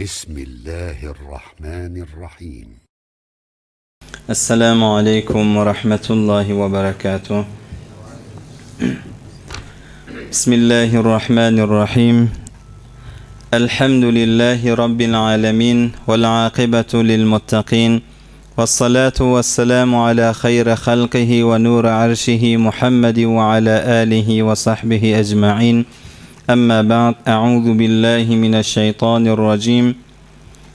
بسم الله الرحمن الرحيم. Esselamu aleýkum we rahmetullahi we berekatuh. Bismillahirrahmanirrahim. Elhamdülillahi rabbil alamin vel akibatu lil muttaqin. Vessalatu vesselamu ala hayri halqihi we nuri arşihi Muhammedin we ala alihi we sahbihi ecmaîn. Amma ba'd. A'udhu billahi mineşşeytanirracim.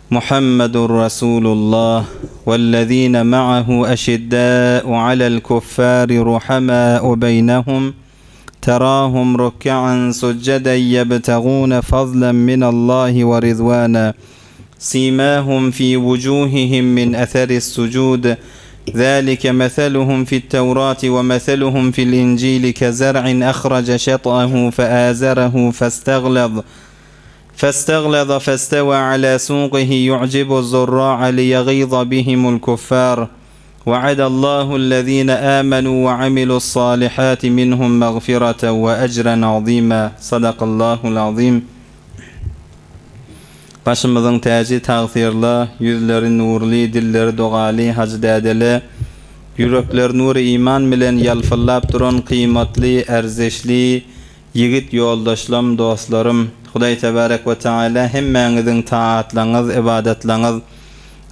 Muhammedun Rasulullah wellezine ma'ahu eşiddâ'u alel kuffâri ruhamâ'u beynehum terâhum ruk'an succeden yebtegûne fazlen minallahi ve rizvâna simâhum fî vucûhihim min eseris sucûd Zâlike meseluhum fi't-Tevrâti ve meseluhum fil-İncîli kezer'in ehrace şet'ahu feâzerehu festeglaz فاستغلظ فاستوى على سوقه يعجب الزراع ليغيظ بهم الكفار وعد الله الذين آمنوا وعملوا الصالحات منهم مغفرة وأجرا عظيما صدق الله العظيم Başymyzyň täji tagsyýrla, ýüzleri nurly, dilleri dogaly hajy dädele, ýürekleri nury iman bilen ýalpyldap duran kyýmatly, ärzeşli, Ýigit ýoldaşlam, dostlarym, Hudaý Tebarek we Teala hemmäňiziň taatlaňyz, ybadatlaňyz,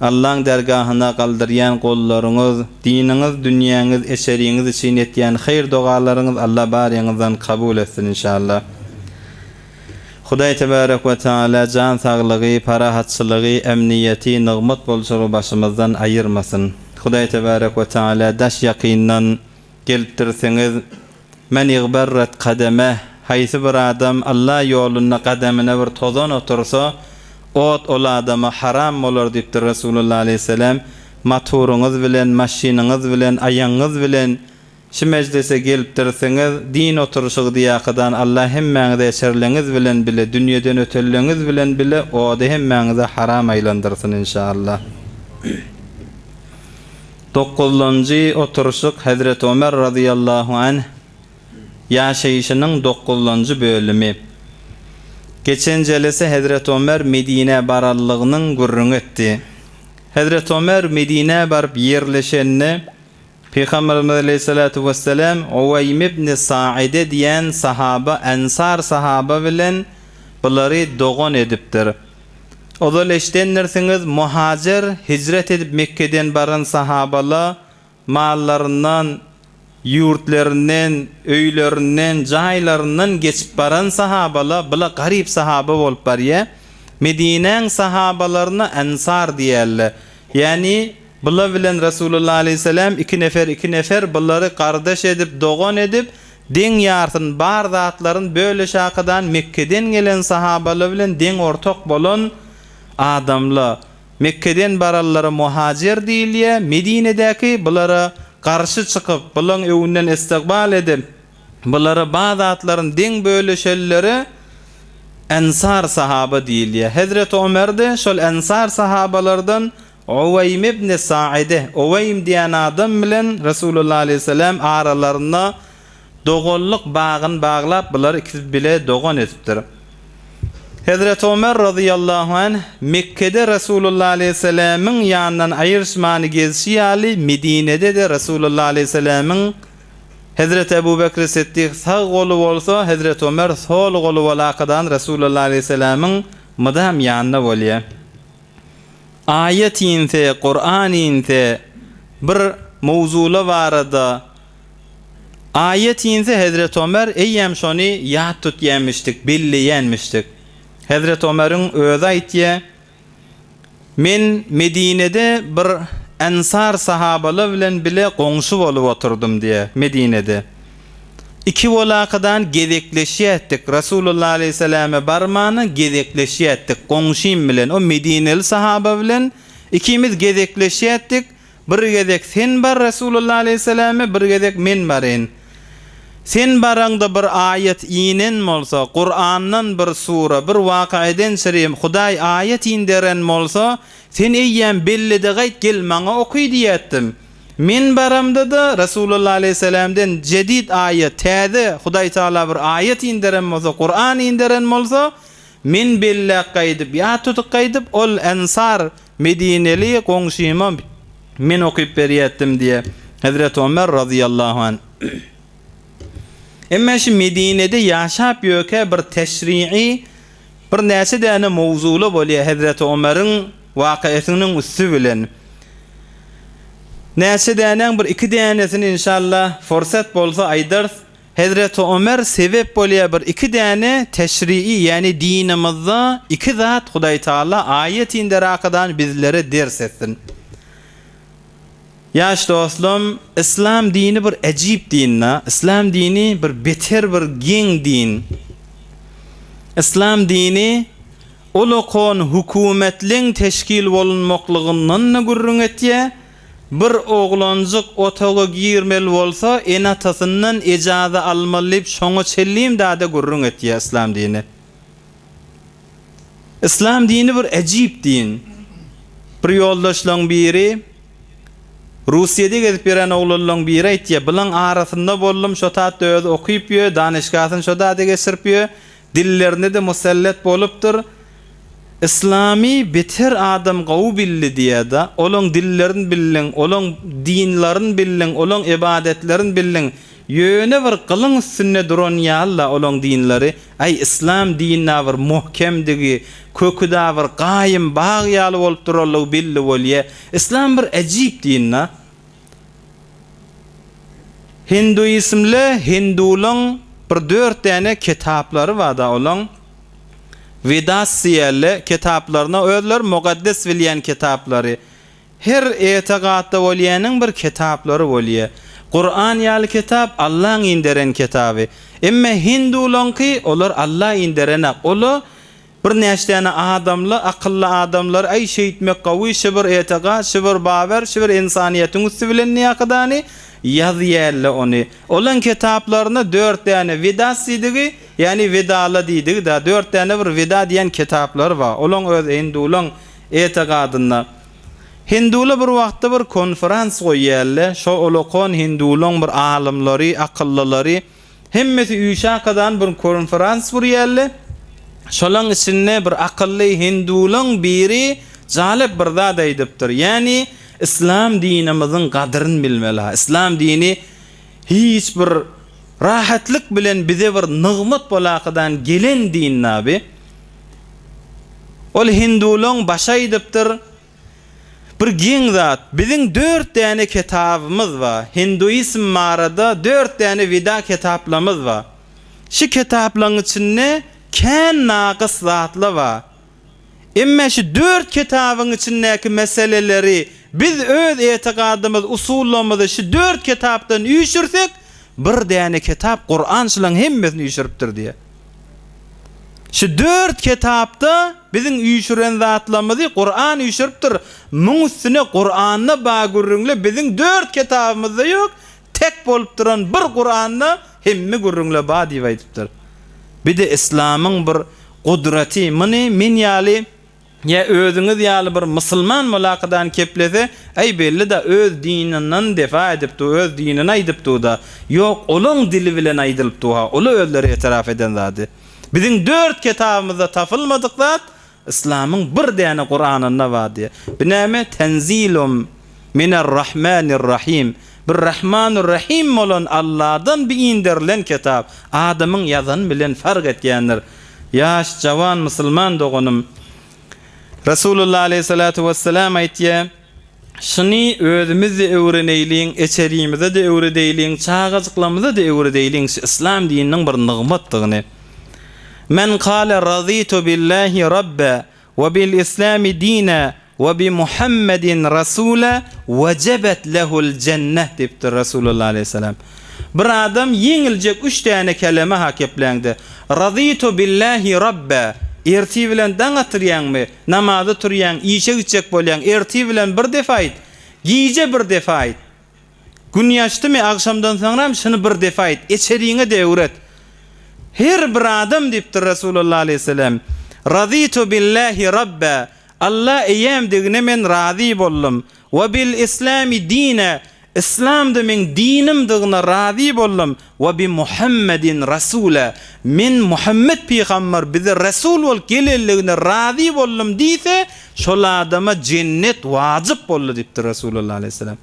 Allaň dergahyna galdyrýan gollaryňyz, diniňiz, dünýäňiz, eşeriňiz üçin etýän haýyr-dogalaryňyz Alla baryňyzdan kabul etsin inşallah. Hudaý Tebarek we Teala jan saglygy, parahatçylygy, emniýeti, nygmat bolçulygy başymyzdan aýyrmasyn. Hudaý Tebarek we Teala daş ýakyndan, Gelipdirsiňiz. Men igberret kademeh, haýsy bir adam Alla ýolunda gademine bir tozan otursa, ot ol adama haram bolar diýipdir Resulullah aleýhisselam, Motoryňyz bilen, maşynyňyz bilen, aýagyňyz bilen şu mejlise gelipdirsiňiz, din oturyşygy diýakadan Alla hemmäňize eçerleňiz bilen bile, dünýeden ötenleňiz bilen bile ody hemmäňize haram aýlandyrsyn inşaallah. Dokuzlanjy oturyşyk Hezreti Ömer razyýallahu anh ýaşaýşynyň dokuzlanjy bölümi. Geçen jelese Hezreti Ömer Medinä baranlygynyň gürrüňi etdi. Hezreti Ömer Medinä baryp ýerleşende, Pygamberimiz aleýhissalatu wessalam Uweým ibn Saide diýen sahaba, ensar sahaba bilen bulary dogan edipdir. Ozal eşidendirsiňiz, muhajer, hijret edip Mekgeden baran sahabala mallaryndan, ýurtlerinden, öýlerinden, jaýlaryndan geçip baran sahabala, bula garyp sahaba bolup barýa. Medinäň sahabalaryna ensar diýerler. Ýagny, bula bilen Resulullah aleýhissalam iki nefer, iki nefer bulary gardaş edip, dogan edip, Deň ýarsyny bar zatlaryn bölüşakadan Mekgeden gelen sahabalar bilen deň ortak bolan adamla. Mekgeden baranlara muhajer diýilýär, Medinedäki bulara garşy çykyp, bulaň öwünden istigbal edip, bulara bar zatlaryn deň bölüşenlere ensar sahaba diýilýär. Hezreti Omer-de şol ensar sahabalardan Uweým ibn Saide, Uweým diýen adam bilen Resulullah aleýhissalam aralarynda doganlyk bagyny baglap, bulary ikisi bile dogan edipdir. Hezreti Omer razyýallahu anh Mekgede Resulullah aleýhissalamyň ýanyndan aýryşmany gezişi ýaly, Medinede-de Resulullah aleýhissalamyň Hezreti Ebu Bekri Siddik sag goly bolsa, Hezreti Omer sol goly bolakadan Resulullah aleýhissalamyň mydam ýanynda bolýar. Aýat inse, Kuran inse, bir mowzula barada aýat inse Hezreti Omer eýýäm şony ýat tutýanmişdik, belleýänmişdik. Hezreti Omeriň özi aýtýar, Men Medinede bir ensar sahabalar bilen bile goňşy bolup oturdym diýýär, Medinede. Iki welakydan gezekleşýärdik. Resulullah aleýhissalama barmana gezekleşýärdik goňşym bilen, o medineli sahaba bilen ikimiz gezekleşýärdik. Bir gezek sen bar Resulullah aleýhissalama, bir gezek men baryn. Sen baraňda bir aýat inen bolsa, Kurandan bir sura, bir waka eden çirim Hudaý aýat inderen bolsa, sen eýýäm bellede gaýt gel maňa oky diýýärdim. Men baramda-da, Resulullah aleýhissalamdan jedid aýat, täze, Hudaý Tagala bir aýat inderen bolsa, Kuran inderen bolsa, Men belläp gaýdyp, ýat tutup gaýdyp, ol ensar, medineli goňşyma men okyp berýärdim diýýär. Hezreti Omer razyýallahu anh. Emma şu Medinede ýaşap ýörkä bir teşri'i bir näçe däne mowzuly bolýar Hezreti Omeriň wakasynyň üsti bilen. Näçe dänäň bir iki dänesini inşallah fursat bolsa aýdarys. Hezreti Omer sebep bolýar bir iki däne teşri'i ýäni dinimizde iki zat Hudaý Taala aýat inderakadan bizlere ders etsin. Ýaş dostlam, yslam dini bir äjip din-da. Yslam dini bir beter bir geň din. Yslam dini ulakan hökümetleň teşkil bolunmaklygyndan-da gürrüň etýär. Bir oglanjyk otaga girmeli bolsa, ene-atasyndan ejaza almaly diýip şoňa çenlim zada gürrüň etýär yslam dini. Yslam dini bir äjip din. Bir ýoldaşlaň biri Russiýada gezip ýören oglanlaň biri aýtýar, Bilaň arasynda boldum, şo tatda özi okyp ýö, danyşgasyny şo zada geçirip ýö, dillerine-de musallat bolupdyr. Yslamy beter adam gowy bildi diýýär-da, olaň dillerini bildiň, olaň dinlaryny bildiň, olaň ybadatlaryny bildiň, Ýöne bir gylyň üstünde duran ýaly-la olaň dinleri, aý yslam dini-ä bir muhkemdigi, köki-da bir gaýym bag ýaly bolup duranlygy belli bolýa. Yslam bir äjip din-da. Hinduismle hindulaň bir dört däne kitaplary bar-da olaň. Wedas diýýärler kitaplaryna, özleri mukaddes bilýän kitaplary. Her etigatda bolýanyň bir kitaplary bolýa. Kuran ýaly kitap Allaň inderen kitaby. Emme hindulaňky olar Alla inderenak. Ola bir näçe däne adamly akylly adamlar aý şeýtmek gawy şi bir etigat şi bir bawer şi bir ensanyýetiň üsti bilen niýakydany ýazýälle ony. Olaň kitaplaryna dört däne wedas diýdigi ýani wedala diýdigi da dört däne bir weda diýen kitaplary bar. Olaň öz hindulaň Etigadynda. Hindula bir wagtda bir konferans goýýarlar, şo olakan hindulaň bir alymlary, akyllylary, hemmesi üýşakadan bir konferans gurýarlar. Şolaň içinde bir akylly hindulaň biri jalep bir zat aýdypdyr. Ýani yslam dinimiziň gadyryn bilmeli-ha. Yslam dini hiç bir rahatlyk bilen bize bir nygmat bolakadan gelen din-da bi. Ol hindulaň başy aýdypdyr, Bir geň zat, biziň dört däne ketabymyz bar, hinduism barada dört däne wida ketaplamyz bar. Şi ketaplaň içinde kän nakys zatla bar. Emme şi dört ketabyň içindäki meseleleri biz öz etigadymyz, usullamyzy şi dört ketapdan üýşürsek, bir däne ketap Kuran şulaň hemmesini üýşüripdir diýýär. Şu dört ketapda biziň üýşüren zatlarymyzy Kuran üýşüripdir. Muň üstüne Kuranda bar gürrüňler biziň dört ketabymyzda ýok, tek bolup duran bir Kuranda hemme gürrüňler bar diýip aýdypdyr. Bir-de yslamyň bir gudraty, muny men ýaly Ýa özüňiz ýaly bir musulman mulakydan keplese, äý belli-da öz dininden defa edip dur, öz dinini aýdyp dur-da. Ýok, olaň dili bilen aýdylyp dur-ha, ola özleri etiraf eden zady. Biziň dört ketabymyzda tapylmadyk zat, yslamyň bir däne Kuranynda bar diýýär. Bu näme? Tenzilum minerrahmanirrahim. Bir Rahmanurrahim bolan Alladan bir inderilen kitap, adamyň ýazany bilen fark etýändir. Ýaş, jawan musulman doganym, Resulullah aleýhissalatu wessalam aýtýar, Şuny özümiz-de öwreneýliň, eçerimize-de öwredeýliň, çagajyklarymyza-da öwredeýliň şu yslam dininiň bir nygmatdygyny. Men kale razytu billahi rabba We bil islami dina we bi Muhammedin rasula wejebet lehul jenneh diýipdir Resulullah aleýhissalam. Bir adam ýeňiljek üç däne keleme ha kepläňde, Razytu billahi rabba, ertir bilen daň atyrýaňmy, namaza turýaň, işe gitjek bolýaň, ertir bilen bir defa aýt, gije bir defa aýt. Gün ýaşdymy, agşamdan soňram şuny bir defa aýt, eçeriňe-de öwret. Her bir adam diýipdir Resulullah aleýhissalam, Razytu billahi rabba, Alla eýämdigine men razy boldum, we bil islami dine, Yslam-da meň dinimdigine razy boldum, we bi Muhammedin rasula, men Muhammet pygamber bize resul bolup gelenligine razy boldum diýse, şol adama jennet wajyp boldy diýipdir Resulullah aleýhissalam.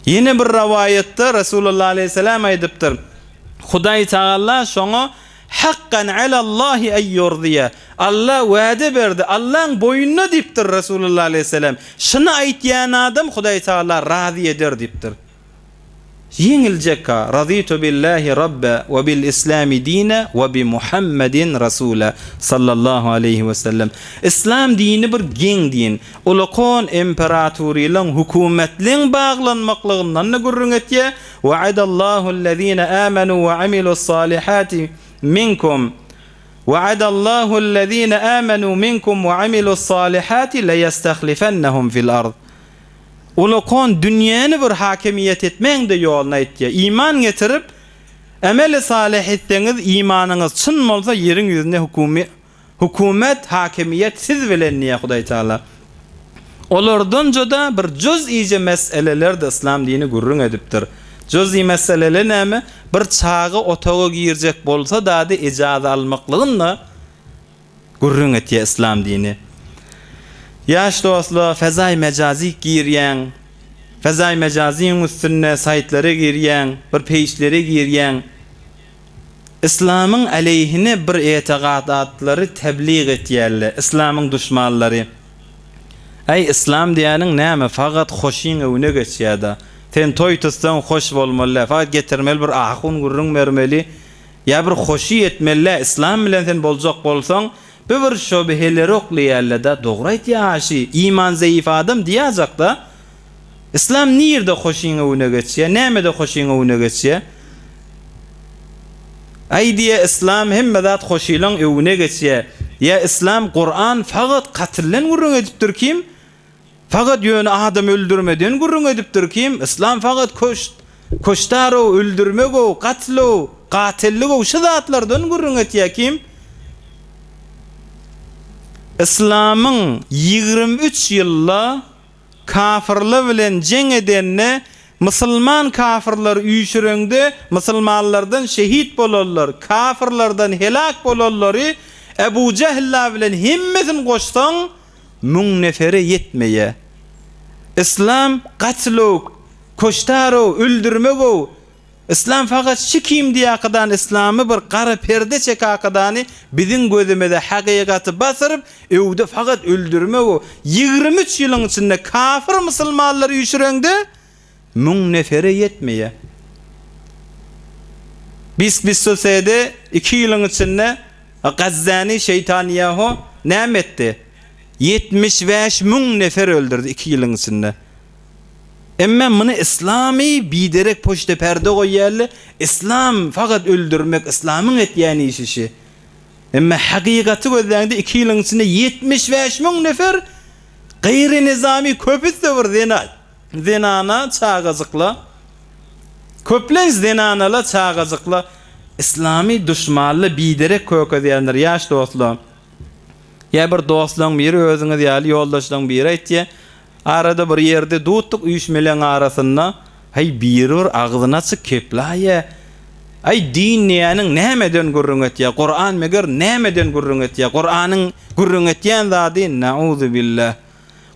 Ýene bir rowaýatda Resulullah aleýhissalam aýdypdyr, Hudaý Tagala şoňa Hakkan alallahi en ýurdiýe, Alla wada berdi, Allaň boýnuna diýipdir Resulullah aleýhissalam, şuny aýtýan adam Hudaý Tagala razy eder diýipdir. Ýeňiljek-ha, Razytu billahi Rabba we bil islami dina we bi Muhammedin Rasula sallallahu aleýhi we sellem. Yslam dini bir geň din. Ulakon imperaturylaň, hökümetleň baglanmaklygyndan-da gürrüň etýär, Wa'adallahu allazina amanu we amilussalihati minkum Wa'adallahu allazina amanu minkum we amilussalihati leýestahlifennahum fil ard. Ulakan dünýäni bir hakimiýet etmäň-de ýoluny aýtýar. Iman getirip, emeli salyh etseňiz, imanyňyz çyn bolsa, ýeriň ýüzünde hukumi, hukumet, hakimiýet siz bilen diýýär Hudaý Tagala. Olardan juda bir juz'ije meseleler-de yslam dini gürrüň edipdir. Juz'i meseleler näme? Bir çaga otaga girjek bolsa dady ijaza almaklygyn-da Gürrüň etýär yslam dini. Ýaş dostlar fezaý mejazi girýäň. Fezaý mejaziň üstünde saýtlara girýäň, bir peýçlere girýäň. Yslamyň aleýhine bir etigatlary teblig etýärler, yslamyň duşmanlary. Äý yslam diýýäniň näme fakat hoşyň öwüne geçýärda. Sen toý tutsaň hoş bolmaly däl, fakat getirmeli bir ahun gürrüň bermeli. Ýa bir hoşy etmelä islam bilen sen boljak bolsaň bi bir şobheleri oklyýälleda dogry aýtýa aşy iman zeýif adam diýajakda islam nirde hoşyň öwüne geçýä nämede hoşyň öwüne geçýä aý diýä islam hemme zat hoşylaň öwüne geçýä ýa islam kuran fagat katylden gürrüň edipdir kim Fakat ýöne adam öldürmeden gürrüň edipdir kim, yslam fakat köşt, köştarow, öldürmegow, katlow, gatilligow şu zatlardan gürrüň etýä kim? Yslamyň 23 ýylda kafyrlar bilen jeň edende musulman kafyrlary üýşüreňde musulmanlardan şehit bolanlar, kafyrlardan helak bolanlary Ebu Jehlla bilen hemmesini goşsaň Müň nefere ýetmeýä. Yslam gatl-ow, koştar-ow, öldürmek-ow. Yslam fakat şi kim diýakadan yslamy bir gara perde çekakadany biziň gözümize hakykaty basyryp öwde fakat öldürmek-ow. 23 ýylyň içinde kafir musulmanlary üýşüreňde Müň nefere ýetmeýär. Bis-Bissosede iki ýylyň içinde Gazzäni Şeýtanýahu näme etdi? 75 müň nefer öldürdi iki ýylyň içinde. Emme muny yslamy biderek poçte perde goýýarlar. Yslam fakat öldürmek yslamyň etýän işi şi. Emme hakykaty gözläňde iki ýylyň içinde 75 müň nefer gaýry nizami köpüsi-de bir zena Zenana çagajykla Köplenç zenanala çagajykla Yslamy duşmanly biderek kökezýändir ýaş dostla Ýa bir dostlaň biri özüňiz ýaly ýoldaşlaň biri aýtýa arada bir ýerde dutduk üýşmeleň arasynda häý biri bir agzyny açyk keplaýa Aý din diýýäniň nämeden gürrüň etýä Kuran meger nämeden gürrüň etýä Kuranyň gürrüň etýän zady nauzubilla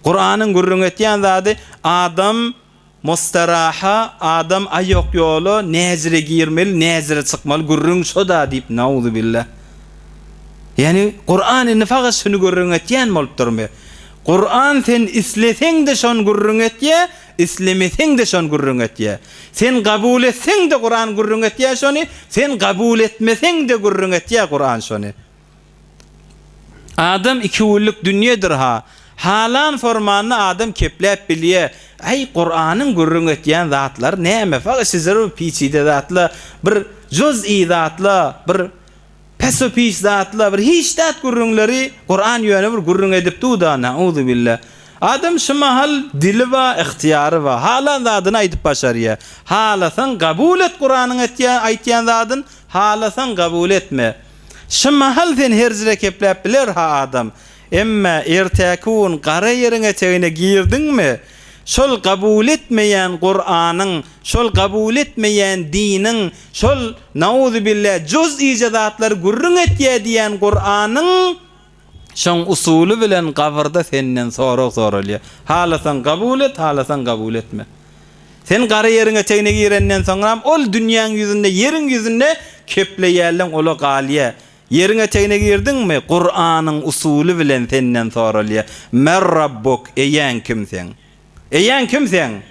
Kuranyň gürrüň etýän zady adam mustaraha adam aýak ýola näzire girmeli näzire çykmaly gürrüň şoda diýip nauzubilla. Ýagny Kuran indi fakat şuny gürrüň etýän bolup durmy? Kuran sen isleseňde şony gürrüň etýä islemeseňde şony gürrüň etýä. Sen kabul etseňde Kuran gürrüň etýä şony sen kabul etmeseňde gürrüň etýä Kuran şony. Adam ikigünlük dünýedir-ha. Halan formanda adam kepläp bilýä. Äý, Kuranyň gürrüň etýän zatlary näme? Fakat şejer bir piçide zatla, bir juz'i zatla, bir peso-piç zatla, bir hiç zat gürrüňleri Kuran ýöne bir gürrüň edip dur-da, nauzubilla. Adam şu mahal dili bar, ygtyýary bar. Halan zadyny aýdyp başarýa. Halasaň kabul et Kuranyň etýän, aýtýan zadyn, halasaň kabul etme. Şu mahal sen herjire kepläp biler ha adam. Emme ertäki gün gara ýeriň etegine girdiňmi? Şol kabul etmeýän Kuranyň, şol kabul etmeýän diniň, şol, nauzubilla, juz'yja zatlary gürrüň etýär diýýän Kuranyň şoň usuly bilen gabyrda senden sorag soralýar. Halasaň kabul et, halasaň kabul etme. Sen gara ýeriň etegine girenden soňram ol dünýäň ýüzünde, ýeriň ýüzünde kepleýänleň ola galýar. Ýeriň etegine girdiňmi, Kuranyň usuly bilen senden soralýar, Mer Rabbuk, Eýäň kim seň? Eýäň kim seň?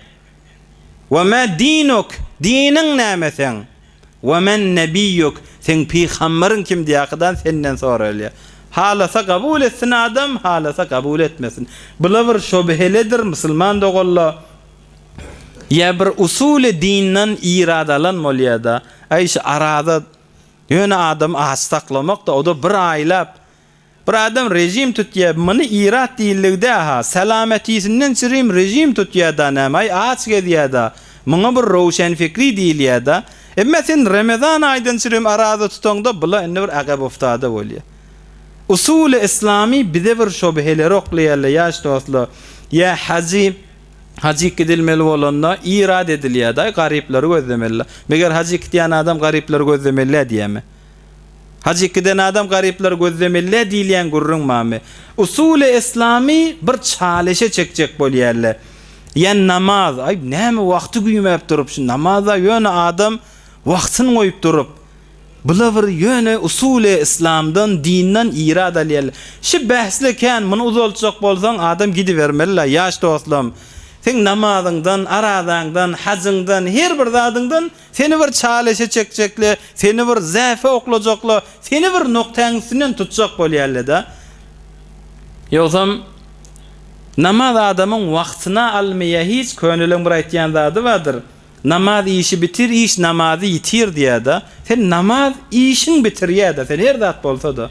We mä dinuk, diniň näme seň? We men nebiýuk, seň pygamberiň kim diýakydan senden soralýar. Halasa kabul etsin adam, halasa kabul etmesin. Bula bir şobheledir musulman doganlar. Ýa bir usuly dinden irad alan bolýada. Aý şu araza Ýöne adamy aç saklamak-da, o-da bir aýlap. Bir adam režim tutýa, muny irat diýildigi-dä-ha, salamatisinden çirim režim tutýa-da näme-aý, aç gezýä-da. Muňa bir röwşenfikri diýilýä-da. Emma sen Remezan aýdan çirim araza tutaňda, bula indi bir agabuftada bolýa. Usuly yslamy bize bir şobheleri oklaýarlar ýaş dostlar. Ýa hajy. Hajyk gidilmeli bolanda irad edilýär-daý, garyplary gözlemeli. Meger hajyk gidýän adam garyplary gözlemeli-dä diýýärmi? Hajyk giden adam garyplary gözlemeli-dä diýilýän gürrüň barmy? Usuly yslamy bir çaleşe çekjek bolýarlar. Ýa namaz, aý näme wagty güýmäp durup şu namaza ýöne adam wagtyny goýup durup, Bula bir ýöne usuly yslamdan, dinden irad alýarlar. Şi bähsle kän, muny uzaltjak bolsaň adam gidibermeli-la, ýaş dostlam. Seň namazyňdan, arazaňdan, hajyňdan, her bir zadyňdan seni bir çaleşe çekjekle, seni bir zäfe oklajakla, seni bir noktäň üstünden tutjak bolýarlar-da. Ýogsam namaz adamyň wagtyna almaýar hiç, köneleň bir aýtýan zady bardyr. Namaz işi bitir iş namazy ýitir diýýäda sen namaz işiň bitirýäda sen her zat bolsada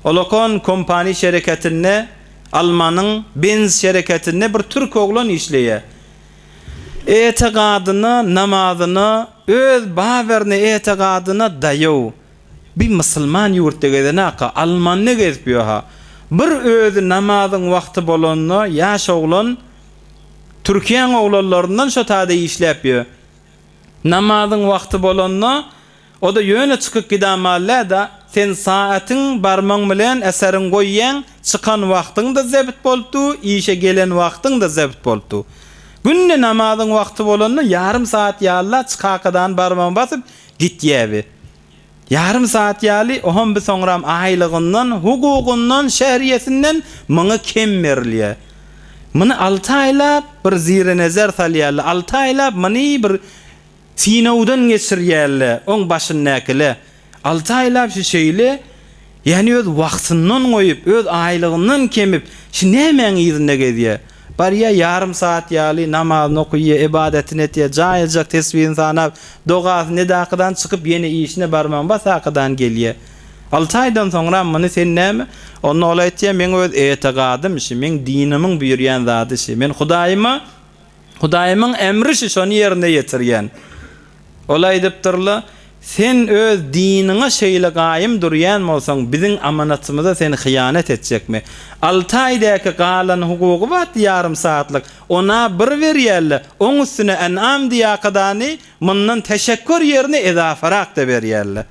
Olokon kompani şereketinde almanyň benz şereketinde bir türk oglan işleýä etigadyna namazyna öz baberine etigadyna daýaw bir musulman ýurtda gezenaka almanda gezip ýöha bir özi namazyň wagty bolanda ýaş oglan Türkiýäň oglanlaryndan şo taýda işläp ýö. Namazyň wagty bolanda, o-da ýöne çykyp gidamallä-da, sen saatyň barmaň bilen eseriň goýýaň, çykan wagtyň-da zebt bolup dur, işe gelen wagtyň-da zebt bolup dur. Günde namazyň wagty bolanda ýarym saat ýaly-la çykakadan barmagyny basyp gitýä bi. Ýarym saat ýaly, oham bi soňram aýlygyndan, hukugyndan, şähriýesinden muňa kem berilýär. Muny alty aýlap bir zire-nezer salýarlar, alty aýlap muny bir synawdan geçirýärler, oň başyndäkiler. Alty aýlap şu şeýle, ýagny öz wagtyndan goýup, öz aýlygyndan kemip, şu nämäň yzynda gezýär? Barýar ýarym saat ýaly namazyny okaýar, ybadatini etýär, jaýajak tesbihini sanap, dogasyny edakydan çykyp ýene işine barmagyny basakydan gelýär. Alty aýdan soňram muny sen näme? Onda ol aýtýar, meň öz etigadym şi, meň dinimiň buýurýan zady şi. Men Hudaýyma, Hudaýymyň emri şi, şony ýerine ýetirýän. Ol aýdypdyrla, Sen öz diniňe şeýle gaýym durýan bolsaň, biziň amanatymyza sen hyýanat etjekmi? Alty aýdaky galan hukugy batdy ýarym saatlyk, ona bir berýärler, oň üstüne En'am diýakadany mundan teşekkür ýerine ezafarak-da berýärler.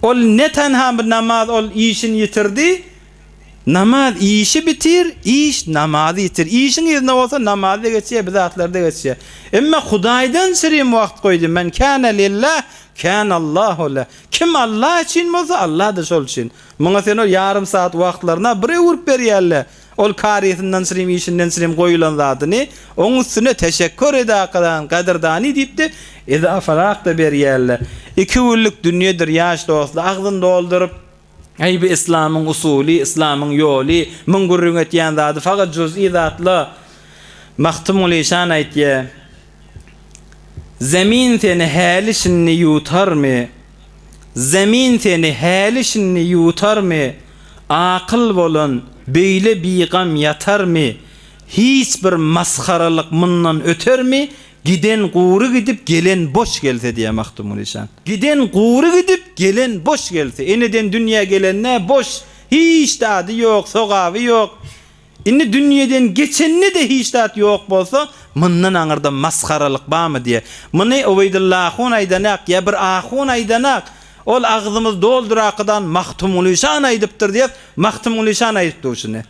Ol ne tenha bir namaz ol işini ýitirdi, namaz işi bitir, iş namazy ýitir. Işiň yzyna bolsa namazy-da geçýär, bir zatlar-da geçýär. Emma Hudaýdan çirim wagt goýdy, Men kâne lillah, kânallahu leh. Kim Allah üçin bolsa, Allah-da şol üçin. Muňa sen ol ýarym saat wagtlaryna bir öwürip berýärler. Ol karyýetinden çirim, işinden çirim goýulan zadyny, oň üstüne teşekkür edakadan, gadyrdany diýip-de, ezafarak-da berýärler. Iki günlük dünýedir, ýaş dostlar, agzyny dolduryp, Äý, bu yslamyň usuly, yslamyň ýoly, muň gürrüň etýän zady fakat juz'i zatla. Magtymguly şan aýtýar, Zemin seni häli-şindi ýutarmy? Zemin seni häli-şindi ýutarmy, Akyl bolan beýle bigam ýatarmy, Hiç bir masgaralyk mundan ötermi, Giden gury gidip, gelen boş gelse diýýär Magtymguly şan. Giden gury gidip, gelen boş gelse. Eneden dünýä gelende boş, hiç zady ýok, sogaby ýok. Indi dünýeden geçende-de hiç zat ýok bolsa, mundan aňyrda masgaralyk barmy diýýär. Muny Ubeýdulla ahun aýdanak, ýa bir ahun aýdanak. Ol agzymyz doldurakydan Magtymgulyşan aýdypdyr diýýäs, Magtymgulyşan aýdypdyr şuny.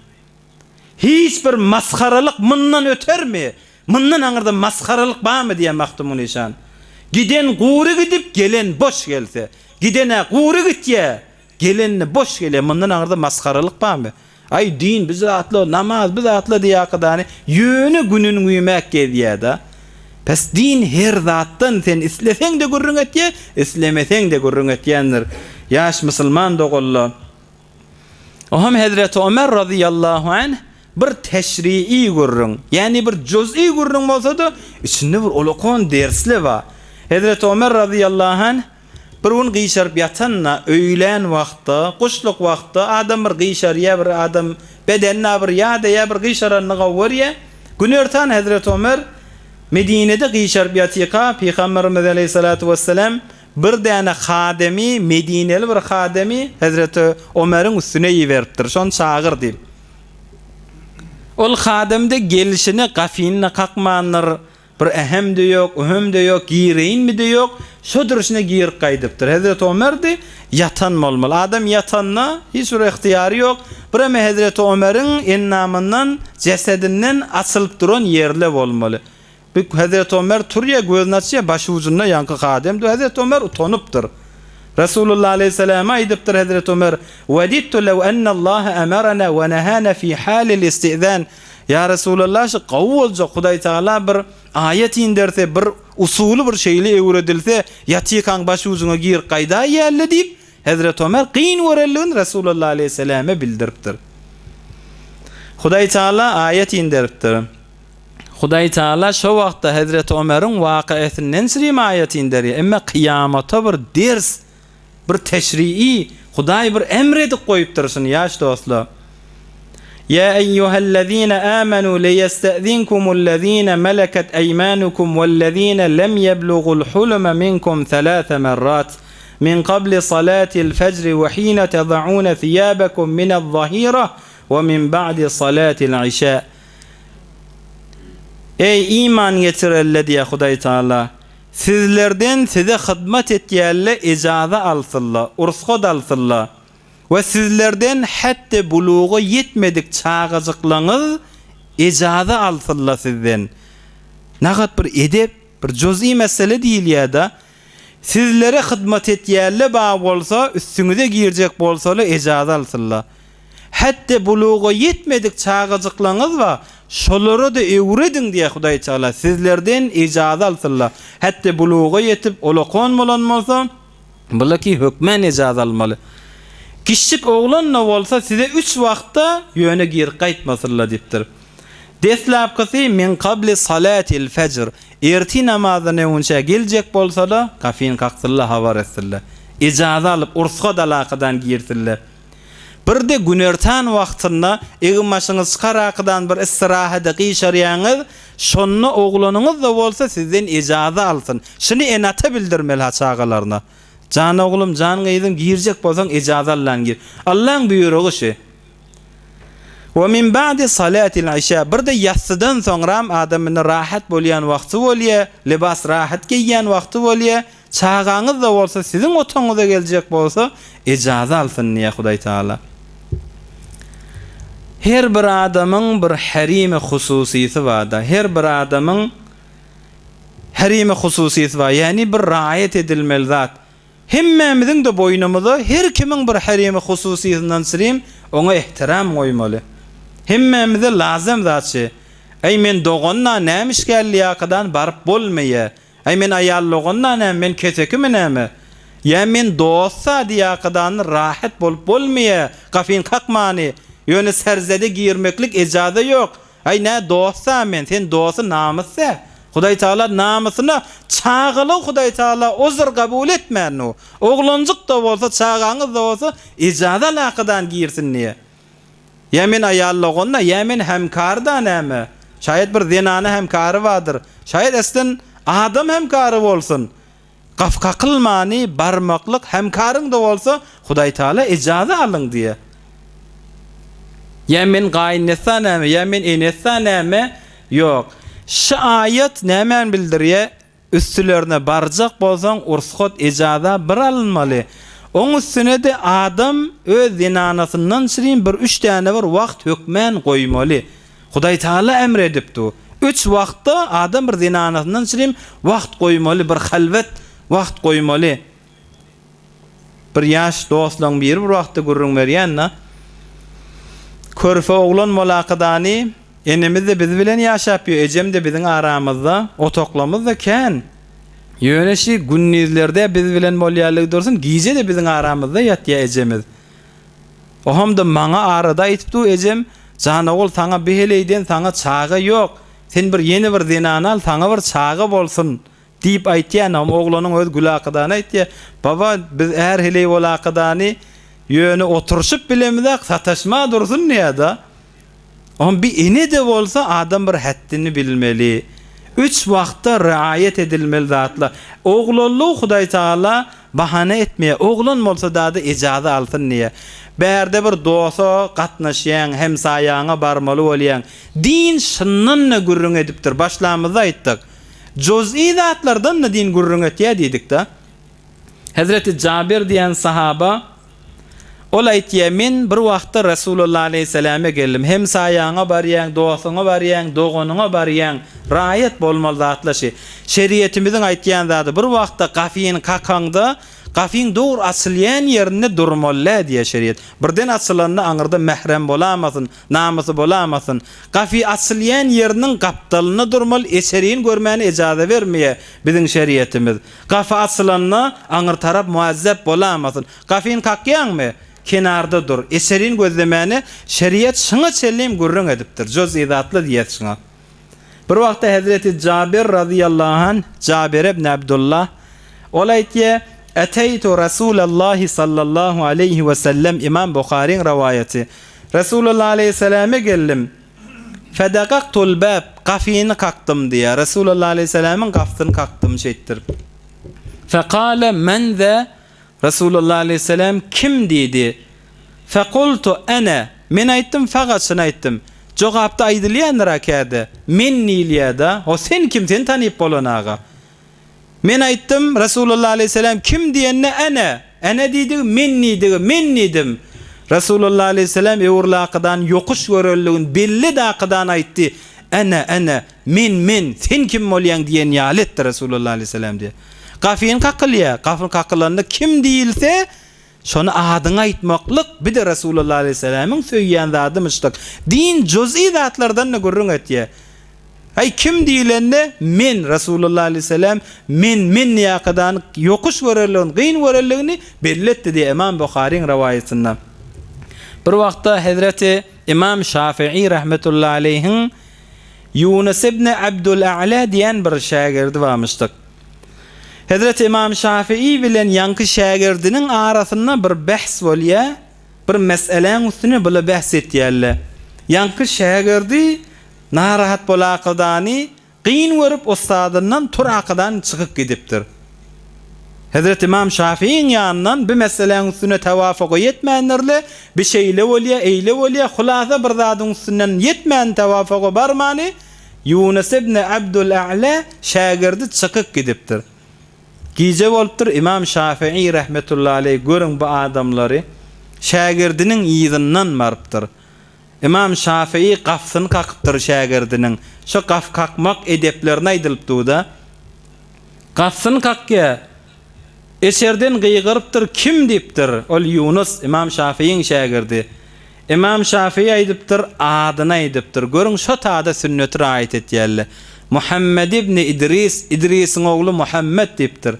Hiç bir masgaralyk mundan ötermi? Mundan aňyrda masgaralyk barmy diýýär Magtymgulyşan. Giden gury gidip, gelen boş gelse. Giden-ä gury gitýär, Gelende boş gelýär, mundan aňyrda masgaralyk barmy? Aý, din bi zatla, namaz bi zatla diýýärkadany ýöne gününi güýmäp gezýär-de. Pes din her zatdan sen isleseň-de gürrüň etýär, islemeseň-de gürrüň etýändir. Ýaş musulman doganlar! Ohem hezreti Ömer razyýallahu anh bir teşri'i gürrüň, ýagny bir juz'i gürrüň bolsa-da, içinde bir ulakan dersli bar. Hezreti Ömer razyýallahu anh Bir gün gyşaryp ýatanda, öýlän wagtda, guşluk wagtda adam bir gyşarýar, bir adam bedenine bir ýadaýar, bir gyşaranyny gowy görýär. Günortan hezreti Ömer Medinede gyşaryp ýatyka, Pygamberimiz aleýhissalatu wessalam bir däne hademi, medineli bir hademi hezreti Ömeriň üstüne iberipdir, şony çagyr diýip. Ol hadem-de gelşine gafyny-da kakmandyr, Bir ähem-de ýok, ühem-de ýok, gireýinmi-de ýok, şo durşuna girip gaýdypdyr. Hezreti Omer-de ýatan bolmaly. Adam ýatanda hiç bir ygtyýary ýok. Birem hezreti Omeriň endamyndan, jesedinden açylyp duran ýerle bolmaly. Bir hezreti Omer turýar, gözüni açýar, başujunda ýaňky hadem dur. Hezreti Omer utanypdyr. Resulullah aleýhissalama aýdypdyr hezreti Omer, Wedidtu lew ennallaha emerena we nehana fi halil istizan. Ýa Resulallah şu gowy boljak Hudaý Tagala bir aýat inderse bir usuly bir şeýle öwredilse ýatykaň baş ujuňa gir gaýdaýýaly diýip Hezreti Ömer kyn görenligini Resulallah aleýhissalama bildiripdir. Hudaý Tagala aýat inderipdir. Hudaý Tagala şo wagtda Hezreti Ömeriň wakaesinden çyrim aýat inderýär. Emme kyýamata bir ders Bir teşrii, Hudaý bir emr edip goýupdyr şuny ýaş dostlar. Ýa eýýuhellezine amenu leýestezinkumul-lezine meleket eýmanukum wellezine lem ýeblugul huluma minkum selase merrat min kabli salatil fejri we hine teda'une thiyabekum minez-zahira we min ba'di salatil işa. Eý iman getirenler diýýär Hudaý Taala, Sizlerden size hyzmat etýänle ejaza alsynla, ursgat alsynla. We sizlerden hätde buluga ýetmedik çagajyklaňyz ejaza alsynla sizden. Nagat bir edep, bir juz'i mesele diýilýäda. Sizlere hyzmat etýänle bar bolsa, üstüňize girjek bolsala ejaza alsynla. Hätde buluga ýetmedik çagajyklaňyz bar, şolara-da öwrediň diýýär Hudaý Tagala, sizlerden ejaza alsynlar. Hätde buluga ýetip, olakan bolan bolsa, bulaky hökmän ejaza almaly. Kiçjik oglan-da bolsa size üç wagtda ýöne girip gaýtmasynlar diýipdir. Deslapkysy, min kabli salatil fejr, ertir namazdan öňünçä geljek bolsa-da, gapyny kaksynlar, habar etsinler. Ejaza alyp, ursgat alakadan girsinler. Birde günertan wagtynda egin-başyňyz çykarakydan bir istirahat-a gyşarýaňyz, şonda oglanyňyz-da bolsa sizden ejaza alsyn. Şuny ene-ata bildirmeli-ha çagalaryna. Jan oglum, jan gyzym, girjek bolsaň ejaza allan gir. Allaň buýrugy şü. We min ba'di salatil işa, birde ýassydan soňram adam indi rahat bolýan wagty bolýa, libas rahat geýýän wagty bolýa, Çagaňyz-da bolsa siziň otagyňyza geljek bolsa, ejaza alsyn diýýär Hudaý Tagala. Her bir adamyň bir herimi hususysy bar-da. Her bir adamyň herimi hususysy bar. Ýagny bir raýat edilmeli zat. Hemmämiziň-de boýnumyza her kimiň bir herimi hususysyndan çyrim oňa ehtiram goýmaly. Hemmämize lazem zat şi. Äý men dogan-da näme işgärliýakadan baryp bolmaýa. Äý men aýal dogan-da näme, men kesekimi näme? Ýa men dost-a diýakadany rahat bolup bolmaýa, gapyny kakmany, ýöne serzede girmeklik ejaza ýok. Äý nä dost-a men, sen dosty namys-ä. Hudaý Tagala namysyna çagalygy Hudaý Tagala ozur gabul etmän-u. Oglanjyk-da bolsa, çagaňyz-da bolsa ejaza alakadan girsin diýe. Ýa men aýal dogan-da, ýa men hemkar-da näme? Şaýat bir zenana hemkary bardyr. Şaýat eslen adam hemkary bolsun. Gapy kakylmany barmaklyk hemkaryň-da bolsa, Hudaýtagala ejaza alyň diýýär. Ýa men gaýynessa näme, ýa men enessa näme? Ýok. Şu aýat nämäni bildirýär? Üstülerine barjak bolsaň ursgat ejaza bir alynmaly. Oň üstüne-de adam öz zenanasyndan çyrin bir üç däne bir wagt hökmän goýmaly. Hudaý Taala emr edip du. Üç wagtda adam bir zenanasyndan çyrin wagt goýmaly bir halwet wagt goýmaly. Bir ýaş dostlaň biri bir wagtda gürrüň berýän-de, Körpe oglan bolakydany enemiz-de biz bilen ýaşap ýör, ejem-de biziň aramyzda, otaklamyz-da kän. Ýöne şi gündizlerde biz bilen bolýanlygy dursun, gije-de biziň aramyzda ýatýar ejemiz. Ohamda maňa arada aýtyp dur ejem, Jan ogul saňa bi heleýden saňa çaga ýok. Sen bir ýene bir zenany al, saňa bir çaga bolsun. Diýip aýtýanam, oglanyň özi Gülakydany aýtýar, Baba, biz är-heleý bolakydany ýöne oturyşyp bilemizak, sataşma dursun diýýär-de. Oňa bir ene-de bolsa adam bir hetdini bilmeli. Üç wagtda riaýat edilmeli zatlar. Oglanlygy Hudaýtagala bahana etmeýär. Oglan bolsa dada ejaza alsyn diýýär. Bärde bir dosa gatnaşýaň, hemsaýaňa barmaly bolýaň. Din şyndan-da gürrüň edipdir. Başlamyzda aýtdyk. Juz'i zatlardan-da din gürrüň etýär diýdik-de. Hezreti Jabir diýen sahaba, ol aýtýar, Men bir wagtda Resulullah aleýhissalame geldim. Hemsaýaňa barýaň, dostuňa barýaň, doganyňa barýaň, raýat bolmaly zatlar şi. Şeriýetimiziň aýtýan zady, bir wagtda gafyny kakaňda, gafyň dogry açylýan ýerinde durmaly-dä diýýär şeriýet. Birden açylanda aňyrda mährem bolamasyn, Namysy bolamasyn. Gapy açylýan ýeriniň gapdalynda durmaly, eçerini görmäne ejaza bermeýär biziň şeriýetimiz. Gapy açylanda aňyr tarap muazzep bolamasyn. Gapyny kakýaňmy? Kenarda dur. Eçerini gözlemäne şeriýet şyňa çenlem gürrüň edipdir. Juz'yzatly diýýäs şyňa. Bir wagtda hezreti Jabir razyýallahu anh, Jabir ibn Abdullah, ol aýtýar, Eteýtu Rasulallahi sallallahu aleýhi we sellem, Imam Buharyň rowaýaty, Resulullah aleýhissalame geldim. Fedagaktul bab, gafyny kakdym diýýär. Resulullah aleýhissalamyň gapysyny kakdym şeýtdirip. Fekale men ze Resulullah aleýhissalam kim diýdi. Fekultu ene, men aýtdym fakat şuny aýtdym. Jogapda aýdylýandyr-a käde, men diýilýär-da, o sen kim, seni tanyp bolanaga. Men aýtdym, Resulullah aleýhissalam kim diýende ene, ene diýdigi, men diýdigi, men diýdim. Resulullah aleýhissalam öwrülakydan ýokuş görenligini belli dakydan aýtdy, ene, ene, men, men, sen kim bolýaň diýen ýaly etdi Resulullah aleýhissalam diýýär. Gafyny kakylýar, gafy kakylanda kim diýilse, şony adyňy aýtmaklyk bir-de Resulullah aleýhissalamyň söýýän zadymyşdyk. Din juz'i zatlardan-da gürrüň etýär. Aý, kim diýlende, men, Resulullah aleýhissalam, men, men diýakadany ýokuş görenligini, gyn görenligini belli etdi diýýär Ymam Buharyň rowaýatynda. Bir wagtda hezreti Ymam Şafii rahmetullahi aleýhiň Ýunus ibn Abdul A'la diýen bir şägirdi barmyşdyk. Hezreti Ymam Şafii bilen ýaňky şägirdiniň arasynda bir behs bolýar, bir meseläň üstüne bular behs etýärler. Ýaňky şägirdi Narahat bolakydany gyn görüp ussadyndan turakadan çykyp gidipdir. Hezreti Ymam Şafiiň ýanyndan bu meseläň üstüne tawafyga ýetmändirle, bi şeýle bolýa, eýle bolýa, hulasa bir zadyň üstünden ýetmän tawafyga barmany Ýunus ibn Abdul A'la şägirdi çykyp gidipdir. Gije bolupdyr, Ymam Şafii rahmetullahi aleýh görüň bu adamlary şägirdiniň yzyndan barypdyr. Ymam Şafii gapysyny kakypdyr şägirdiniň. Şo gapy kakmak edeplerine aýdylyp dur-da. Gapysyny kakýa. Eşerden gygyrypdyr, Kim diýipdir. Ol Ýunus, Ymam Şafiiň şägirdi. Ymam Şafii aýdypdyr, adyny aýdypdyr. Görüň şo tada sünneti raýat etýärler. Muhammed ibni Idris, Idrisiň ogly Muhammet diýipdir.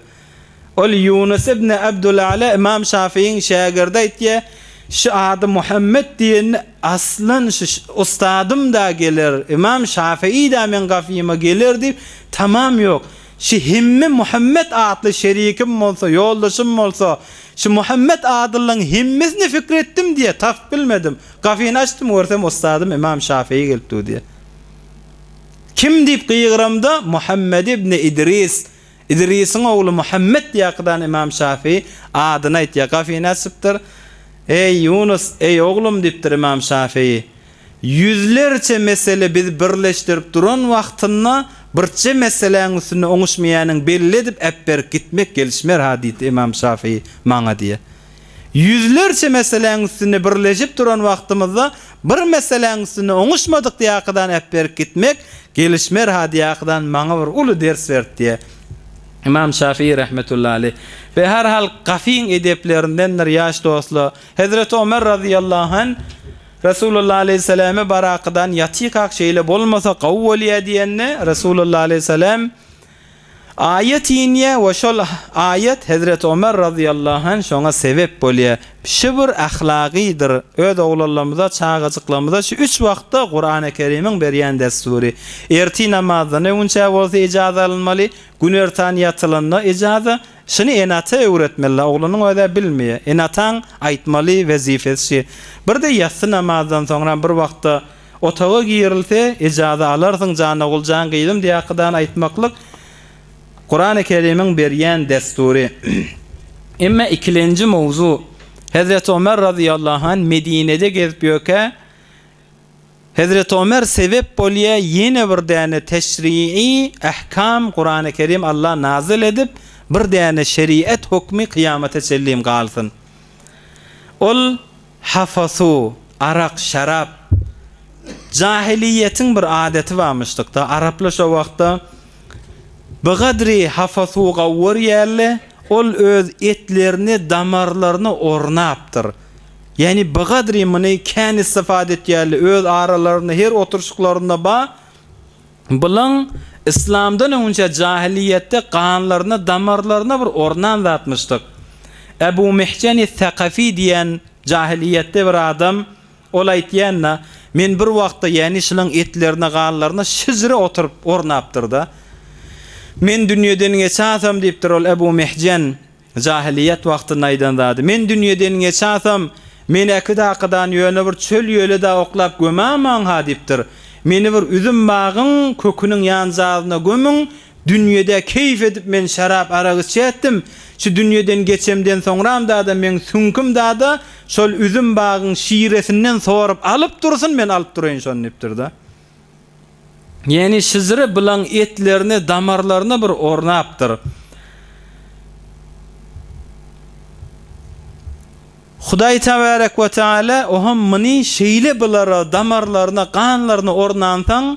Ol Ýunus ibn Abdulala Ymam Şafyýyň şägirdi aýtýar, Şu ady Muhammet diýende aslan şu ustadym-da geler, Ymam Şafyý-da meň gafyma geler diýip, tamam ýok. Şu hemme Muhammet atly şerikim bolsa, ýoldaşym bolsa, şu Muhammet adyllaň hemmesini pikir etdim diýýär, tapyp bilmedim. Gafyny açdym, görsem ustadym Ymam Şafyý gelip dur diýýär. Kim diýip gygyramda, Muhammet ibn Idris. Idrisiň ogly Muhammet diýakydan Ymam Şafy adyny aýtýar. Gafyny açypdyr. Eý, Ýunus, eý, oglum diýipdir Ymam Şafy. Ýüzlerçe mesele bizi birleşdirip duran wagtynda birçe meseläň üstünde oňuşmaýanyň belli edip äpberip gitmek gelişmer-ha diýdi Ymam Şafii maňa diýýär. Ýüzlerçe meseläň üstünde birleşip duran wagtymyzda bir meseläň üstünde oňuşmadyk diýakydan äpberip gitmek gelişmer-ha diýakydan maňa bir uly ders berdi diýýär. Ymam Şafii rahmetullahi aleýh. Be her hal gafyň edeplerindendir ýaş dostlar. Hezreti Omer razyýallahu anh Resulullah aleýhissalame barakydan ýatykak şeýle bolmasa gowy bolýa diýende Resulullah aleýhissalam aýat inýä we şol aýat Hezreti Omer razyýallahu anh şoňa sebep bolýa. Şu bir ahlagydyr. Öz oglanlarymyza çagajyklarymyza şu üç wagtda Kurany Kerimiň berýän dessury. Ertir namazdan öňünçä bolsa ijaza alynmaly, günertan ýatylanda ijaza, Şuny ene-ata öwretmeli, oglanyň özä bilmeýär. Ene-ataň aýtmaly wezipesi şi. Bir-de ýassy namazdan soňram bir wagtda otaga girilse, ejaza alarsyň jan ogul, jan gyzym diýakydan aýtmaklyk Kurany Kerimiň berýän dessury. Emma ikilenji mowzu, Hezreti Omer razyýallahu anh Medinede gezip ýörkä, Hezreti Omer sebep bolýa ýene bir däne teşri'i ähkam Kurany Kerim Allah nazyl edip bir däne şeriat hukmy kyýamata çenlim galsyn. Ol hafasu, arak, şarap jahiliýetiň bir adaty barmyşdykda araplar şo wagtda bigadri hafasu gawur ýaly ol öz etlerini damarlaryna ornapdyr. Ýagny bigadry muny kän istifade etýärler, öz aralarynda her oturyşyklarynda ba, bulaň yslamdan öňünçä jahylyýetde ganlaryna, damarlaryna bir ornan zatmyşdyk. Ebu Mihjeni Sakafi diýen jahylyýetde bir adam, ol aýtýan-da, men bir wagtda ýagny şulaň etlerine, ganlaryna şijre oturyp ornapdyr-da. Men dünýeden geçäsem diýipdir ol Ebu Mihjen. Jahylyýet wagtynda aýdan zady. Men dünýeden geçäsem, meni äkit-akydan ýöne bir çöl ýöle-de oklap gömämaň-ha diýipdir. Meni bir üzüm bagyň köküniň ýanjazyna gömüň, dünýede keýp edip men şerap-arak içýätdim, şu dünýeden geçemden soňram-da-da meň süňküm-da-da şol üzüm bagyň şiresinden sorup alyp dursun, men alyp duraýyn şony diýipdir-de. Ýeni şyjra bylaň etlerine, damarlaryna bir ornapdyr. Hudaý Tebarek we Teala oham muny şeýle bylara damarlaryna, ganlaryna ornansaň,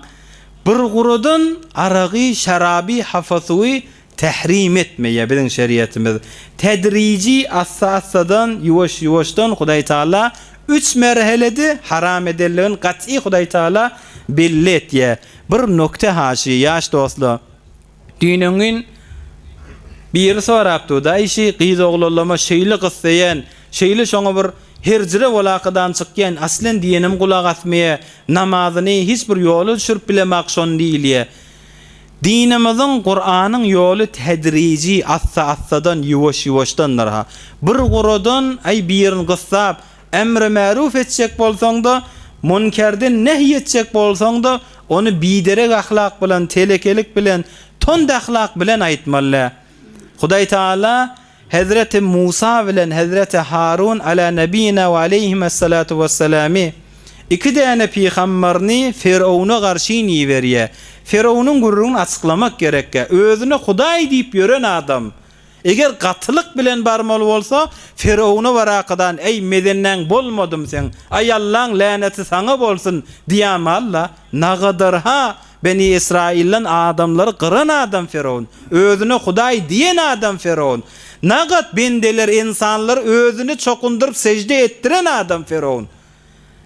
bir guradan aragy, şeraby, hafasuwy Tährim etmeýär biziň şeriatymyz. Tedriji assa-assadan, ýuwaş-ýuwaşdan Hudaý Taala üç merhelede haram edenligini gaty Hudaý Taala belli etýär. Bir nokte haşy ýaş dostlar. Düýn-öňňin biri sorapdy-da, Aý şi gyz oglanlama şeýle gyssaýan, şeýle şoňa bir herjire bolakadan çykýan, aslen diýenim gulak asmaýar, namazyny hiç bir ýola düşürip bilemak şony diýilýär. Dinimiziň Kuranyň ýoly tedriji, assa-assadan, ýuwaş-ýuwaşdandyr ha. Bir guradan, aý birini gyssap, emri-märuf etjek bolsaň-da, munkerden nehy etjek bolsaň-da, ony biderek ahlak bilen, telekelik bilen, tond ahlak bilen aýtmaly däl. Hudaý Tagala Hezreti Musa bilen hezreti Harun ala nebina we aleýhimessalatu wesselamy iki däne pygambaryny Ferowna garşyn iberýär. Ferownyň gürrüňini açyklamak gerekkä. Özüne Hudaý diýip ýören adam. Eger gatylyk bilen barmaly bolsa, Ferowna barakadan Eý, mezennäň bolmadym seň, aý Allaň läneti saňa bolsun diýämalla, nagadarha Beni Ysraýyldan adamlary gyran adam Fyrown. Özüne Hudaý diýen adam Fyrown. Nagat bendeler ynsanlary özüne çokundyryp sežde etdiren adam Fyrown.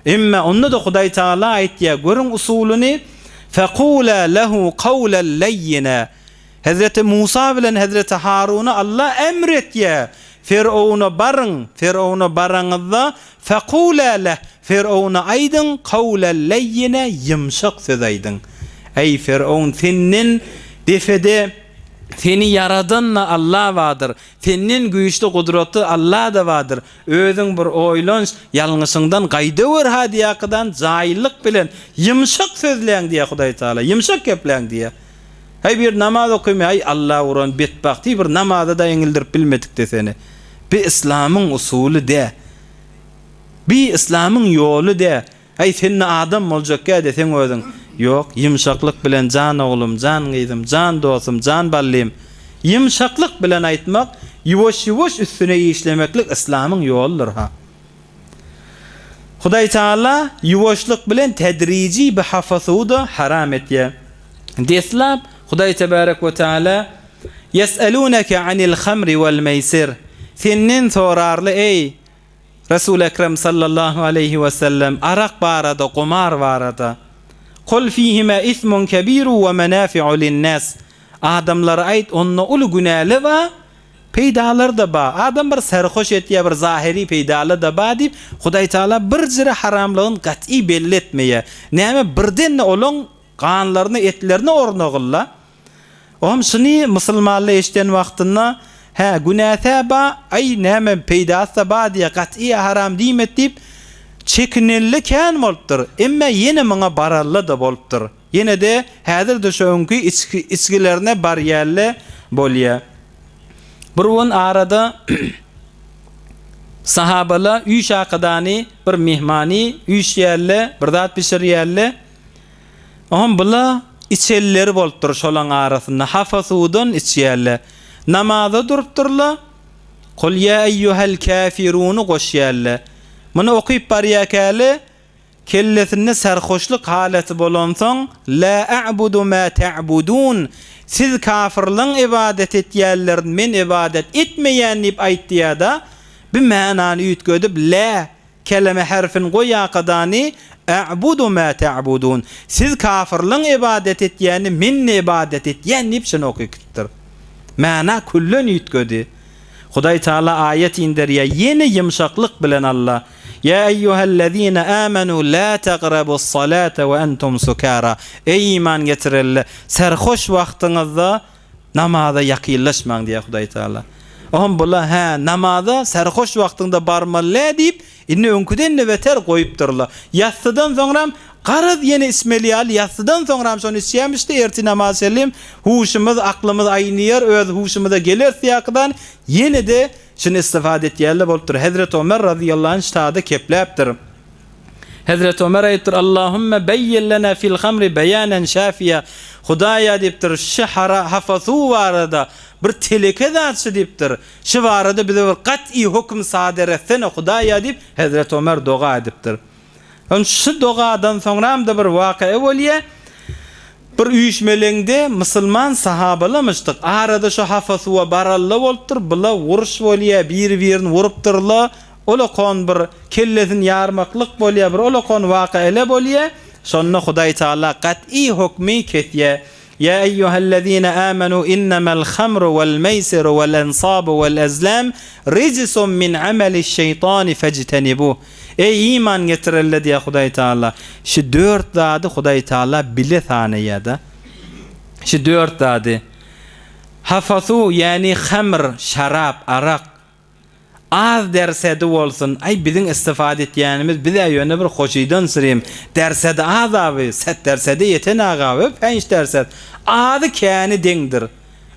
Emma onda-da Hudaý Tagala aýtýar, görüň usulyny, Fekula lehu kawlen leýýina. Hezreti Musa bilen hezreti Haruna Allah emr etýär, Ferowna baryň, Ferowna baraňyzda, Fekula leh, Ferowna aýdyň, kawlen leýýina, ýumşak söz aýdyň. Eý, Ferown, senden depede seni ýaradan-da Allah bardyr, senden güýçli gudratly Allah-da bardyr, özüň bir oýlanş, ýalňyşyňdan gaýdawer-ha diýýärkadan jaýlyk bilen ýumşak sözläň diýýär Hudaý Tagala, ýumşak gepläň diýýär. Häý bir namaz okymy aý Alla uran betbagty bir namaza-da eňildirip bilmedikde seni. Bi yslamyň usuly dä. Bi yslamyň ýoly dä. Äý, sen-de adam boljakgä-de seň özüň. Ýok, ýumşaklyk bilen jan oglum, jan gyzym, jan dostum, jan ballym. Ýumşaklyk bilen aýtmak, ýuwaş-ýuwaş üstüne işlemeklik yslamyň ýoludyr-ha. Hudaý Taala ýuwaşlyk bilen tedriji bi hafasuda haram etýär. Deslap Hudaý Tebarek we Taala Ýes'eluneke anil hamri wal meýsir Senden sorarly eý, Resul Ekrem sallallahu aleýhi we sellem arak barada, gumar barada. Kul fihima ismun kebiru we menafi'u linnas Adamlara aýt, onda uly günäli bar, Peýdalary-da bar. Adam bir serhoş etýär, bir zahyry peýdaly-da bar diýip, Hudaý Tagala bir jyra haramlygyny gat'y belli etmeýär. Näme birden-de olaň ganlaryna, etlerine ornagyl-la. Ohm şuny musulmanlar eşiden wagtynda, Hä, günäs-ä bar, aý, näme, peýdasy-da bar diýýär, gat'y haram diýmedi diýip, çekinenli kän bolupdyr. Emme ýene muňa barally-da bolupdyr. Ýene-de häzir-de şo öňki içgi içgilerine barýaly bolýa. Bir gün arada sahabala üýşakadany bir myhmany üýşýälle, bir zat bişirýälle. Oňam bula içelileri bolupdyr şolaň arasynda hapa suwdan içýälle. Namaza durupdyrla. Kul ýa eýýuhel käfiruny goşýälle. Muny okyp barýakäle Kellesinde serhoşlyk halaty bolansoň, Lä a'budu mä ta'budun, Siz kafyrlaň ybadat etýänlerini men ybadat etmeýän diýip aýtýada, bi manany üýtgedip lä keleme herfini goýakadany a'budu mä ta'budun, Siz kafyrlaň ybadat etýänini men-de ybadat etýän diýip şuny okypdyr. Mana küllen üýtgedi. Hudaý Taala aýat inderýär ýene ýymşaklyk bilen Alla, Ýa eýýuhellezine amenu la tagrabus-salate we entum sukara, Eý iman getirenler, serhoş wagtyňyzda namaza ýakynlaşmaň diýýär Hudaý Taala. Ohm bula hä namaza serhoş wagtyňda barmaly dä diýip, indi öňküden-de beter goýupdyrlar. Ýassydan soňram garaz ýene içmeli ýaly ýassydan soňram şony içýämişdi, ertir namaz çelim, huşumyz, aklymyz aýnyýar, öz huşumyza geleris diýýärkidan ýene-de Şuny istifade etýänler bolupdyr. Hezreti Omer razyýallahu anh ştada kepläpdir. Hezreti Omer aýdypdyr, Allahümme beýýin lena fil hamri beýanen şafiýa. Hudaýa diýipdir, şy hara hafa suw barada bir teleke zat şy diýipdir. Şy barada bize bir gat'y höküm sadyr etsene Hudaýa diýip, Hezreti Omer doga edipdir. Ön şu dogadan soňram-da bir waky'a bolýa. Bir üýşmeleňde musulman sahabalamyşdyk. Arada şu hafa suwa baralla bolupdyr, bula uruş bolýa, biri-birini urupdyrla, olakon bir kellesini ýarmaklyk bolýa, bir olakon waky'ele bolýa. Şonda Hudaý Taala gat'y hökmi kesýä. Ýa eýýuhellezine amenu innemel hamru wel meýsiru wel ensabu wel ezlam rijsun min ameliş şeýtani fejtenibuh. Eý iman getirenler diýýär Hudaý Taala, şu dört zady Hudaý Taala bile sanaýar-da. Şu dört zady. Hafa suw, ýagny hamr, şarap, arak, Az dersedi bolsun, aý biziň istifade etýänimiz biz-ä ýöne bir hoşydan syrym, dersedi az abi, set dersede ýeten aga we penç derset, azy käni deňdir.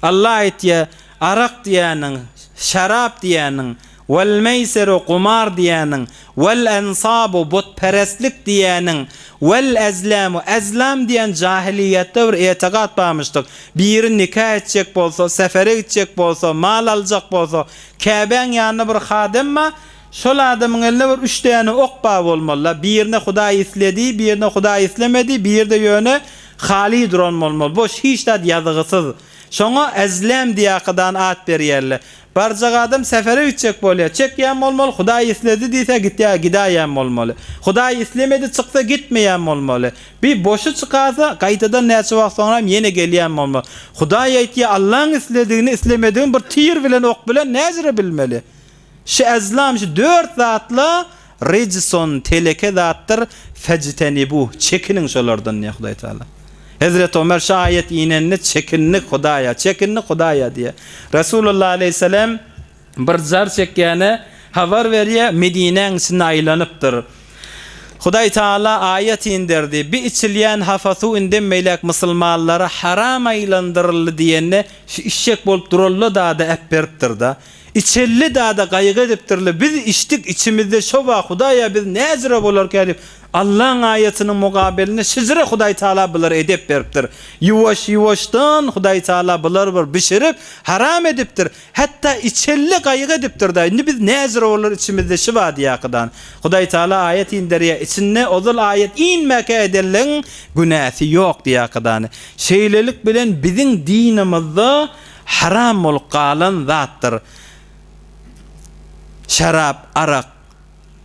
Allah aýtýa, arak diýýäniň, şarap diýýäniň, wal meýseru gumar diýýäniň, wal ensabu butperestlik diýýäniň, wal ezlamu, ezlam diýen jahylyýetde bir etigat barmyşdyk, biri nika etjek bolsa, sefere gitjek bolsa, mal aljak bolsa, Käbäň ýanynda bir hadem bar, şol adamyň elinde bir üç däne ok bar bolmaly-da, birine Hudaý isledi, birine Hudaý islemedi, biri-de ýöne haly duran bolmaly, boş, hiç zat ýazygysyz. Şoňa Ezlem diýakadan at berýärler. Barjak adam sefere gitjek bolýar, çekýän bolmaly, Hudaý isledi diýse gitýär, gidäýýän bolmaly. Hudaý islemedi çyksa gitmeýän bolmaly. Bir boşy çykarsa, gaýtadan näçe wagt soňram ýene gelýän bolmaly. Hudaý aýtýar, Allaň isledigini, islemedigini bir tir bilen, ok bilen näjire bilmeli? Şu ezlam, şu dört zatla rijsun, teleke zatdyr, fejtenibuh, çekiniň şolardan diýýär Hudaý Tagala. Hezreti Omer şu aýat inende çekindik Hudaýa, çekindik Hudaýa diýýär. Resulullah aleýhissalam Bir jar çekýäne habar berýär, Medinäň içinde aýlanypdyr. Hudaý Taala aýat inderdi, Bi içilýän hafa suw indem beýläk musulmanlara haram aýlandyryldy diýende, şu içjek bolup duralla dada äpberipdir-da. Içelli dada gaýgy edipdirler, biz içdik, içimizde şo bar, Hudaýa biz näjüre bolarkä diýip, Allaň aýatynyň mugabelinde şejere Hudaý Taala bulara edep beripdir. Ýuwaş ýuwaşdan Hudaý Taala bulary bir bişirip haram edipdir. Hatda içelle gaýgy edipdir-da, indi biz näzire bolar içimizde şi bar diýýärkidan. Hudaý Taala aýat inderýär, içinde ozal aýat inmäkä edenleň günäsi ýok diýýärkidan. Şeýlelik bilen biziň dinimizde haram bolup galan zatdyr. Şerap, arak.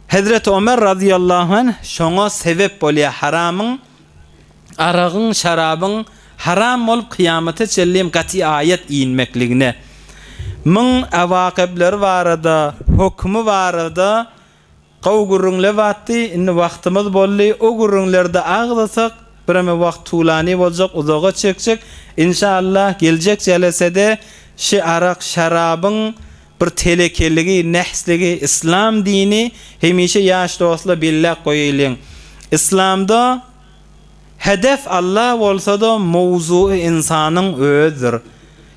Hezreti Omer razyýallahu anh şoňa sebep bolýar haramyň aragyň, şerabyň haram bolup kyýamata çenlem gaty aýat inmekligine. Myň awakybleri barada, hökümi barada gowy gürrüňle batdy, indi wagtymyz boldy, o gürrüňlerde agzasak bireme wagt tulany boljak, uzaga çekjek, inşallah geljek jelesede şi arak, şerabyň bir telekeligi, nähsligi, yslam dini hemişe ýaş dostlar belläp goýaýlyň. Yslamda hedef Allah bolsa-da mowzugy ynsanyň özüdir.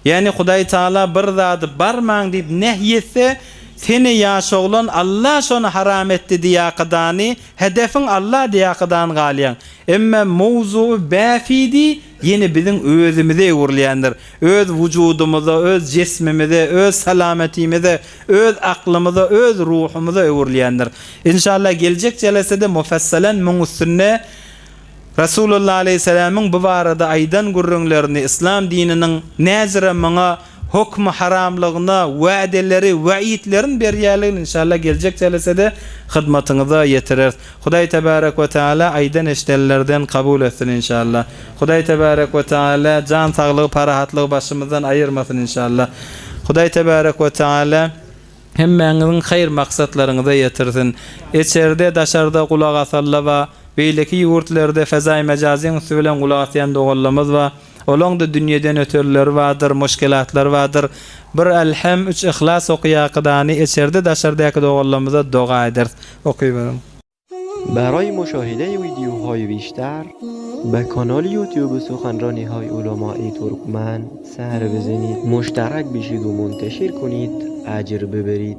Ýagny Hudaý Taala bir zady barmaň diýip nehy etse, seni ýaş oglan Allah şony haram etdi diýakydany, hedefiň Allah diýakydan galýaň. Emme mowzugy bäfidi ýene biziň özümize öwrülýändir. Öz wujudymyza, öz jesmimize, öz salametimize, öz aklymyza, öz ruhumyza öwrülýändir. Inşallah geljek jelesede mufassalen muň üstünde Resulullah aleýhissalamyň bu barada aýdan gürrüňlerini, yslam dininiň näzire muňa hökmi haramlygyna wädeleri, weidlerini berýärligini inşallah geljek jelesede hyzmatyňyza ýetireris. Hudaý tebarek we teala aýdan eşidenlerden kabul etsin inşallah. Hudaý tebarek we teala jan saglygy parahatlygy başymyzdan aýyrmasyn inşallah. Hudaý tebarek we teala hemmäňiziň haýyr maksatlaryňyza ýetirsin. Içerde daşarda gulak asanla ba, beýleki ýurtlerde fezaý mejazyň üsti bilen gulak asýan doganlamyz ba. Olaň-da dünýeden öterleri bardyr, muşkilatlary bardyr. Bir Elhem, üç Yhlas okyýakydany içerde daşardaky doganlarymyza doga ederis. Okyberiň. برای مشاهده ویدیوهای بیشتر به کانال یوتیوب سخنرانی های علمای ترکمن سر بزنید مشترک بشید و منتشر کنید اجر ببرید.